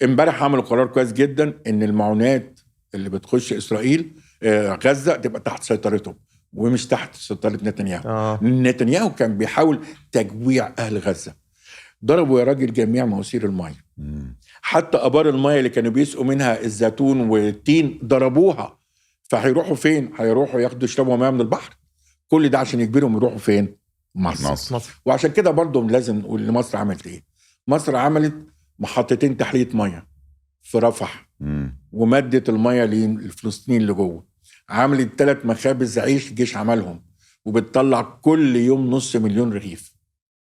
امبارح عملوا قرار كويس جدا ان المعونات اللي بتخش اسرائيل غزة تبقى تحت سيطرتهم ومش تحت سيطرة نتنياهو. نتنياهو كان بيحاول تجويع اهل غزة. ضربوا يا راجل جميع مواسير المية، حتى ابار المية اللي كانوا بيسقوا منها الزيتون والتين ضربوها. فهيروحوا فين؟ هيروحوا ياخدوا يشربوا مية من البحر. كل ده عشان يجبرهم يروحوا فين؟ مصر. وعشان كده برضو لازم نقول مصر عملت ايه. مصر عملت محطتين تحلية مية في رفح، ومدت المية للفلسطينيين اللي جوه. عملت 3 مخابز عيش الجيش عملهم، وبتطلع كل يوم 500,000 رغيف.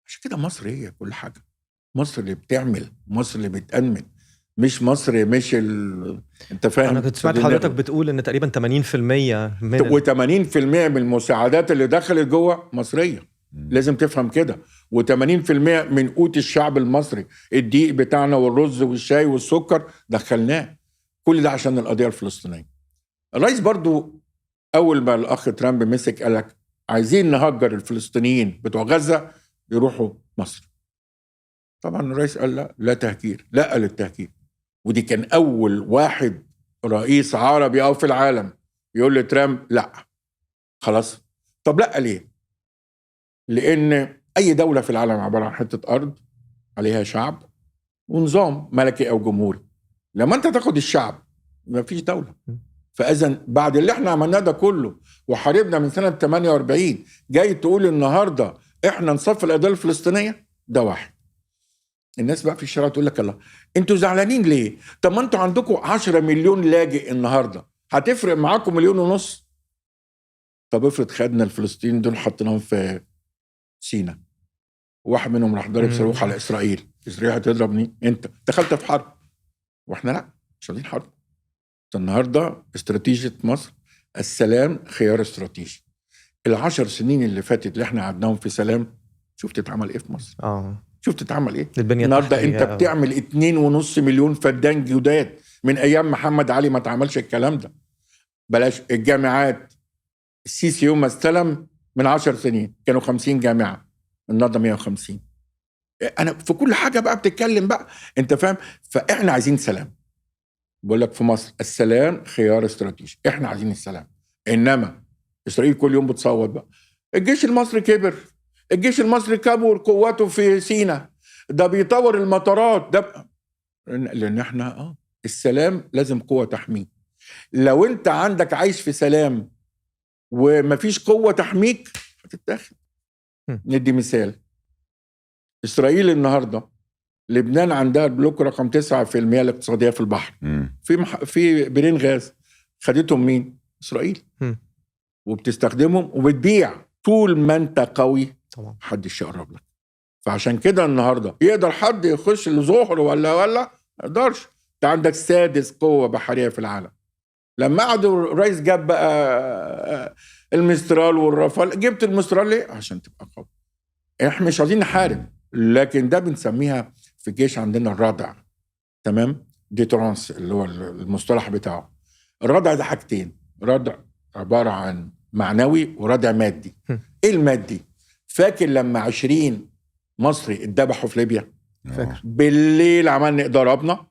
عشان كده مصر هي كل حاجة. مصر اللي بتعمل، مصر اللي بتأمن، مش مصر مش انت فاهم. انا كنت سمعت حضرتك بتقول ان تقريبا 80% من و80% من المساعدات اللي دخلت جوه مصرية. لازم تفهم كده. و80% من قوت الشعب المصري، الدقيق بتاعنا والرز والشاي والسكر دخلناه. كل ده عشان القضية الفلسطينية. الرئيس برضو أول ما الأخ ترامب مسك قالك عايزين نهجر الفلسطينيين بتوع غزة يروحوا مصر. طبعا الرئيس قال لا، لا تهجير، لا للتهجير. ودي كان أول واحد رئيس عربي أو في العالم يقول لترامب لا خلاص. طب لا ليه؟ لأن أي دولة في العالم عبارة عن حتة أرض عليها شعب ونظام ملكي أو جمهوري. لما أنت تاخد الشعب ما فيش دولة. فإذن بعد اللي احنا عملناه ده كله وحاربنا من سنة 48، جاي تقول النهاردة احنا نصف القضية الفلسطينية؟ ده واحد. الناس بقى في الشارع تقول لك الله انتوا زعلانين ليه؟ طب ما انتوا عندكم 10 مليون لاجئ النهاردة، هتفرق معاكم 1.5 مليون. طب افرض خدنا الفلسطينيين دول حطيناهم في سينا، واحد منهم راح ضرب صاروخ على اسرائيل، اسرائيل هتضربني، انت دخلت في حرب، واحنا لا مش عايزين حرب. النهارده استراتيجية مصر السلام خيار استراتيجي. ال10 سنين اللي فاتت اللي احنا قعدناهم في سلام، شفت اتعمل ايه في مصر؟ شفت اتعمل ايه النهارده؟ انت بتعمل 2.5 مليون فدان جداد. من ايام محمد علي ما اتعملش الكلام ده. بلاش الجامعات، السيسي يوم ما استلم من 10 سنين كانوا 50 جامعة، النهارده 150. انا في كل حاجة بقى بتتكلم بقى، انت فاهم؟ فاحنا عايزين سلام. بقول لك في مصر السلام خيار استراتيجي، احنا عايزين السلام. انما اسرائيل كل يوم بتصوت بقى، الجيش المصري كبر، الجيش المصري كبر قوته في سينا، ده بيطور المطارات، ده لان احنا السلام لازم قوة تحميه. لو انت عندك عايش في سلام ومفيش قوة تحميك هتتاخد. ندي مثال، إسرائيل النهاردة لبنان عندها ال block رقم 9 في المياه الاقتصادية في البحر، في بيرين غاز، خدتهم مين؟ إسرائيل. وبتستخدمهم وبتبيع. طول ما انت قوي محدش يقرب لك. فعشان كده النهاردة يقدر حد يخش لظهر ولا ما يقدرش. انت عندك 6 قوة بحرية في العالم. لما قعدوا الرئيس جاب بقى المسترال والرافال، جبت المسترال ليه؟ عشان تبقى قوي. احنا مش عايزين نحارب، لكن ده بنسميها في الجيش عندنا الردع، تمام؟ déterrence اللي هو المصطلح بتاعه. الردع ده حاجتين، ردع عبارة عن معنوي وردع مادي. ايه المادي؟ فاكر لما 20 مصري اتذبحوا في ليبيا؟ فاكر. بالليل عملنا ضربنا،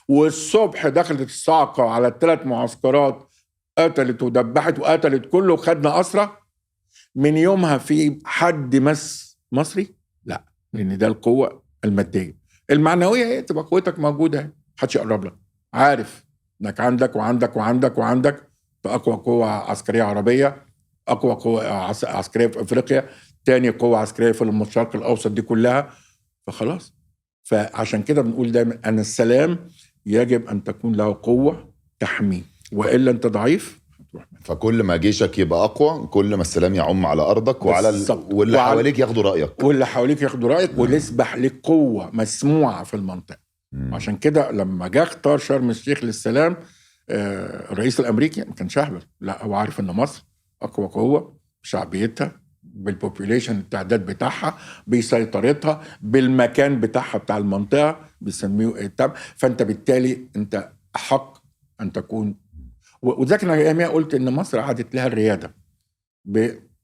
والصبح دخلت الصاعقة على 3 معسكرات، قتلت ودبحت وقتلت كله، وخدنا أسرة. من يومها في حد مس مصري؟ لا، لأن ده القوة المادية. المعنوية هي تبقى قوتك موجودة، محدش يقرب لك، عارف انك عندك وعندك وعندك وعندك، أقوى قوة عسكرية عربية، أقوى قوة عسكرية في أفريقيا، تاني قوة عسكرية في الشرق الأوسط، دي كلها. فخلاص، فعشان كده بنقول دايما أن السلام يجب أن تكون له قوة تحميه، وإلا أنت ضعيف. فكل ما جيشك يبقى أقوى كل ما السلام يعم على أرضك وعلى واللي حواليك ياخدوا رأيك، واللي حواليك ياخدوا رأيك، ويصبح لك قوة مسموعة في المنطقة. عشان كده لما جاء اختار شرم الشيخ للسلام، الرئيس الأمريكي ما كانش أهبل، لا هو عارف أن مصر أقوى قوة بشعبيتها، بالبوبوليشن التعداد بتاعها، بسيطرتها، بالمكان بتاعها بتاع المنطقة بيسميه التاب. فأنت بالتالي أنت أحق أن تكون. وذاك أنا أياميها قلت إن مصر عادت لها الريادة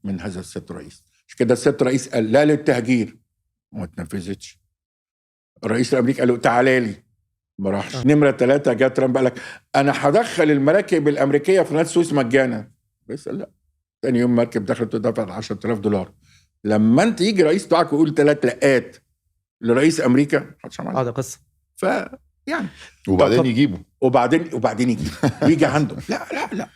من هذا الست رئيس. مش كده الست رئيس قال لا للتهجير وما تنفذتش. الرئيس الأمريكي قال له تعالى لي، ما راحش. نمره 3 جه ترامب قال لك انا هدخل المراكب الامريكية في قناة السويس مجانا. بس لا، تاني يوم مركب دخلت ودفعت $10,000. لما انت يجي رئيس بتاعك ويقول 3 لقات لرئيس امريكا، محدش عمل. ده قصة. ف يعني وبعدين يجيبه وبعدين يجي ويجي عنده. لا لا لا.